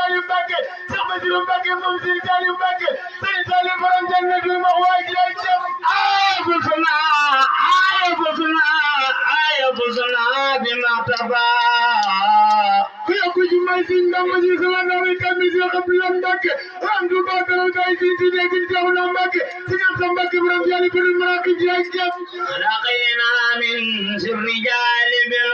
Saliou Mbacké Cheikh Bassirou Mbacké moom Serigne Saliou Mbacké Serigne Saliou borom jannatul maxwa jërëjëf ayabusna bi martaba ku yokku ci may Serigne Bamba ji sala nawi kammi Cheikh Abdoulaye Mbacké ramdu badal day ci ci ne ci Cheikh Mbacké Serigne Amsa Mbacké borom jali ko maraqib jërëjëf laqina min sirri jali bil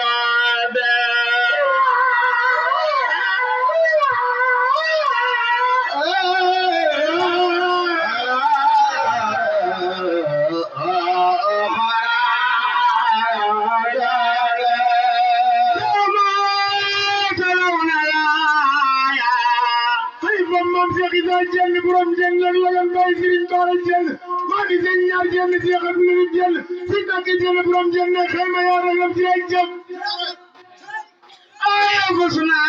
jenn borom jenn lan la bay Serigne Bara jenn maa ngi seen ñaar jenn Cheikh Abdoulaye jenn si Mbacké jenn borom jenn xeyma yaa ragal ci ay jëm ayabusna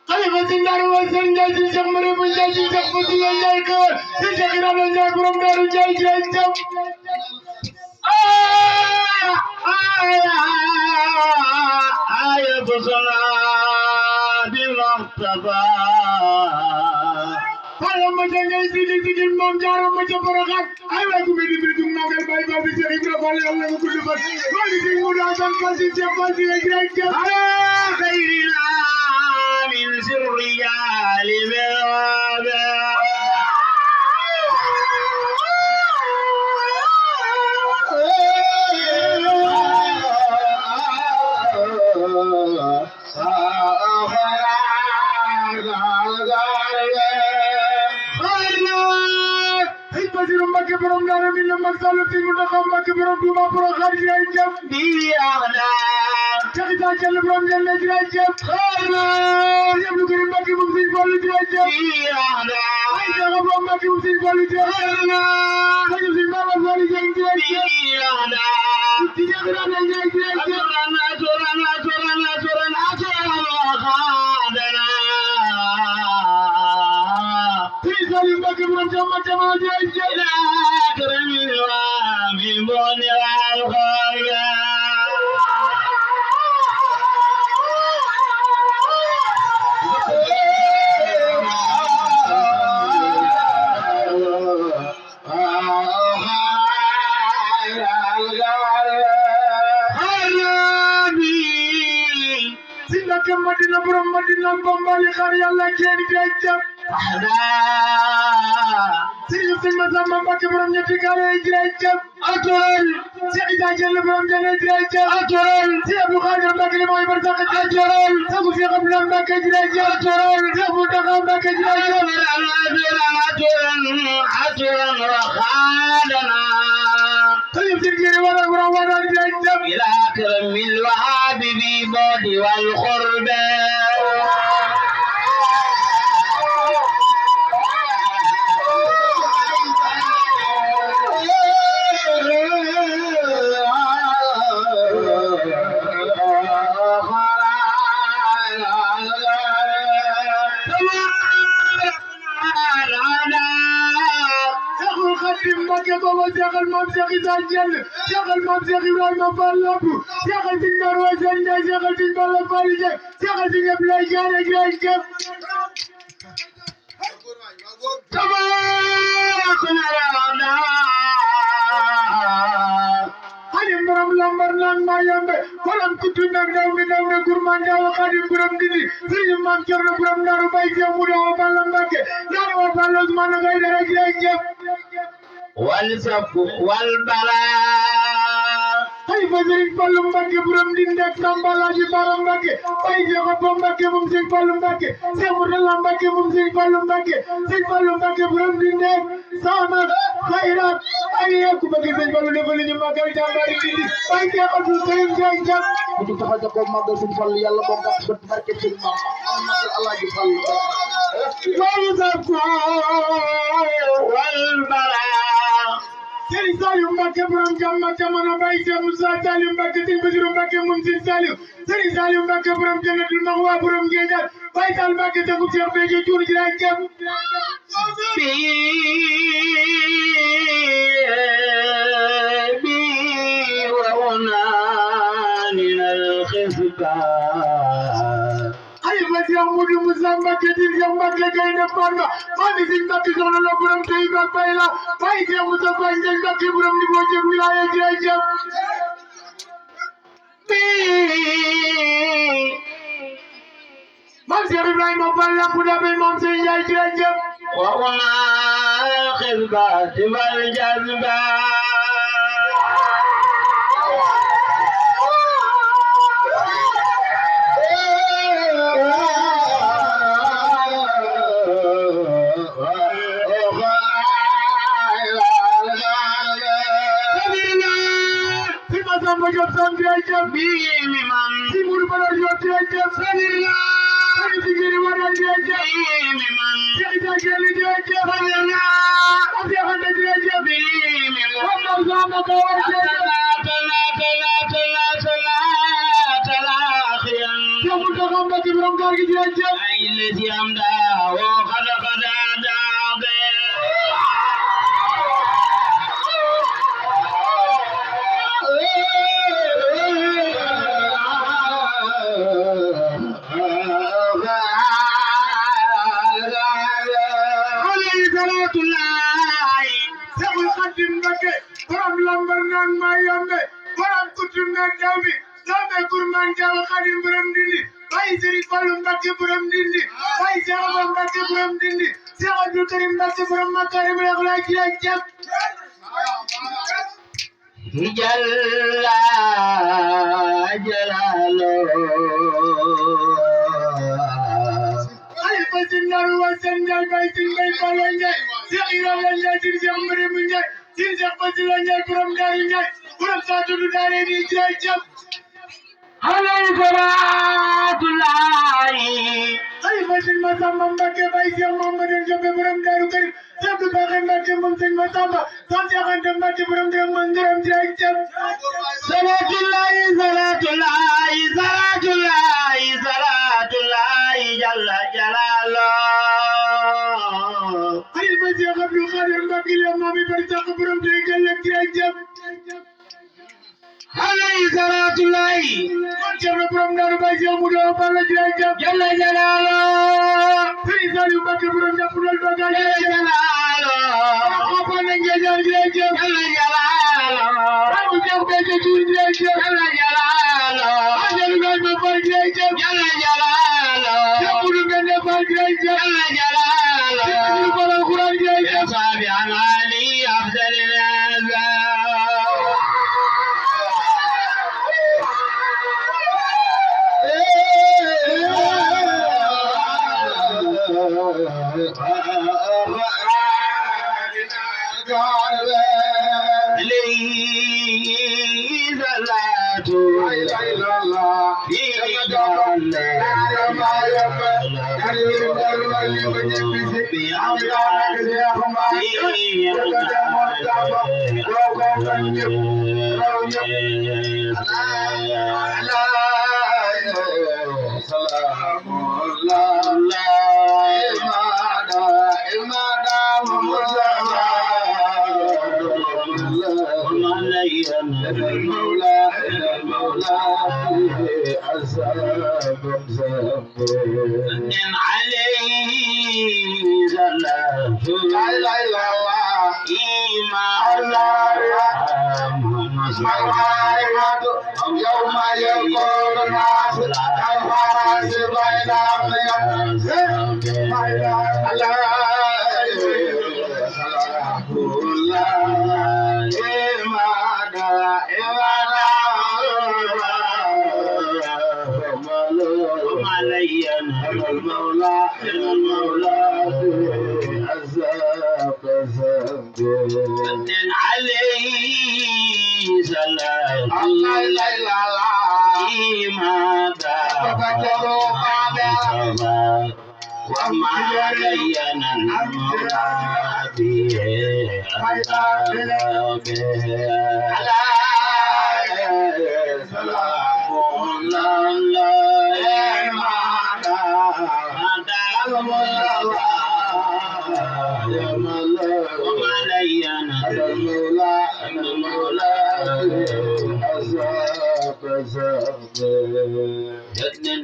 xalifa si ndar wa seen njaay si Cheikh Mariama Njaay si Cheikh Bassirou Njaay kawal si Cheikh Ibrahima Njaay borom Daaru Njaay ci ay jëm ayabusna ma jangay sidi sidi moom jaara ma ca Porokhane ay waay ku medi bi magal bay ba bi Cheikh Ibrahima Fall Yàlla ko gudd fan wa di sing mu da tan ko ci Cheikh Bassirou jërëjëf khayrina min sirri jali Bassirou Mbacké borom Daaru Minam mag Sall fi mu taxaw Mbacké borom Touba Porokhane jërëjëf bi ana Cheikh Jall borom Jall jërëjëf xarna Abdou Karim Mbacké moom Serigne Fallou jërëjëf bi ana ay Cheikh Abdou Mbacké moom Serigne Fallou jërëjëf xarna Serigne Baba Fall jërëjëf bi ana ci Cheikh Ibrahima Ndiaye jërëjëf Saliou Mbacké borom jama jama jërëjëf la kërëmi wa mi mboni wal xoya Mbacké Madina borom Madina Bambali xar Yàlla kenn jërëjëf Serigne Massamba Mbacké borom ñetti gaale jërëjëf atol Cheikh Issa Diène borom jene jërëjëf atol Cheikh Abdou Khadir Mbacké li mooy barsax atol Cheikh Abdoulaye Mbacké jërëjëf atol Cheikh Mountakha Mbacké jërëjëf atol waxadana Serigne Sirgiri wala borom wala jërëjëf ila karamil wahabi bi bodi wal khurba Mbacké booba Seexal Maam Cheikh Issa Diène Seexal Maam Cheikh Ibrahima Fall Lamp Seexal Serigne Ndar wa Seen Njaay Seexal Serigne Balla Fall Njaay Seexal Serigne Abdoulaye Diané jërëjëf Xadim borom lambar naan ma yombe kolam kutu nag daw mi daw ne gurman daw Xadim borom dindi Serigne Maam Cerno borom Daaru Bay Cheikh mu daw Balla Mbacké Daaru wa Fall Ousmane ngay dara jërëjëf والسف والبلاء ay fa Serigne Fallou Mbacké borom Ndinde ak Tambala ji Bara Mbacké ay Cheikh Abdou Mbacké moom Serigne Fallou Mbacké Cheikh Mourtala Mbacké moom Serigne Fallou Mbacké Serigne Fallou Mbacké borom Ndinde sama khairat ay ku bëgg Serigne Fallou defal ñu magal jàmbari Ndindi ay Cheikh Abdou Karim jërëjëf ku taxaw ca ko magal Serigne Fallou Yàlla bo gàtt bët barke Serigne Mame Allah ji Fallou والسف والبلاء Serigne Saliou Mbacké borom jàmm jamono bay Cheikh Moussa Saliou Mbacké Serigne Bassirou Mbacké moom Serigne Saliou Serigne Saliou Mbacké borom jannatul maxwa borom Géejal bay Sall Mbacké tagu Cheikh Béthio Thioune jërëjëf bi wa wana min al khizban Cheikh Modou Moussa Mbacké di Cheikh Mbacké Gaïndé Fatma mami Serigne Mbacké soxna la borom tey ba bay la bay Cheikh Moussa Faye Ndiaye Mbacké borom ni boo jëg wilaya jërëjëf Mam Cheikh Ibrahima Fall lampu dabe Mam Serigne Ndiaye jërëjëf wa wala khilba wal jazba Job sam jërëjëf bi imam si muru bala job jërëjëf sanilla sani sigiri wara jërëjëf imam si ita jeli jërëjëf sanilla abi xande jërëjëf bi imam wala sama ko war jërëjëf tala khiyam jamu ko xam ba ci borom gar gi jërëjëf ay lesi am da wo khada khada da be borom lambar naan maa yombe borom kutum na jawbi yombe kurman jaw Xadim borom dindi bay Serigne Fallou Mbacké borom dindi bay Cheikh Abou Mbacké borom dindi Cheikh Abdou Karim Mbacké borom makarim la ci la jàpp jalla jalalo ay fasin naru wasen jay bay sin bay Fallou Ndiaye Cheikh Ibrahima Ndiaye Cheikh Mariam Ndiaye Sin Cheikh Basila Ndiaye borom Daari Ndiaye borom Saatudu Daare ni jërëjëf alayhi salaatullahi ay Fasin Masamba Mbacké bay Cheikh Mamadou Ndiaye borom Daaru Karim Cheikh Abdou Bakhay Mbacké moom Sëñ Masamba Son Cheikh Anta Mbacké borom Dërëm man Dërëm jërëjëf salaatullahi jalla jalaaluhu ay ba Cheikh Abdou Khadir Mbacké le mami bari sax borom tey gëlëk jërëjëf alayhi salaatullahi kon Cheikh borom Daaru bay Cheikh Modou Balla jërëjëf jalla jalaaluhu Serigne Saliou Mbacké borom jàppal doga jërëjëf ko fa na ngeen jërëjëf jalla jalaaluhu amu Cheikh Béthio Thioune jërëjëf jalla jalaaluhu ajal ngay ma fay jërëjëf jalla jalaaluhu Cheikh Modou Mbende Fall jërëjëf jalla jalaaluhu borom Quran jërëjëf sabi amali afdal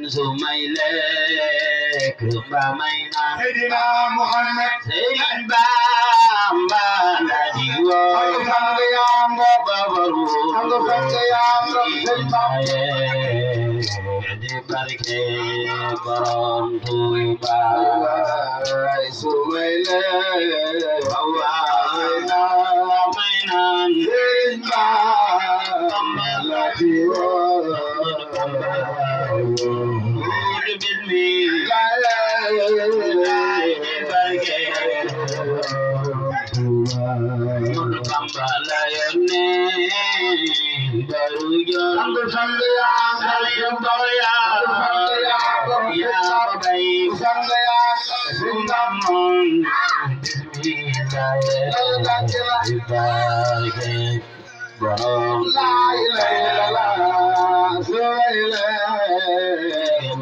Sumaile Seydina Muhammad Sëriñ Bamba la di woo sang yango babaru sang sang yango Sëriñ Bamba di barke Borom Tuuba sumayle awayna maynan Sëriñ Bamba la di woo La ilaha illallah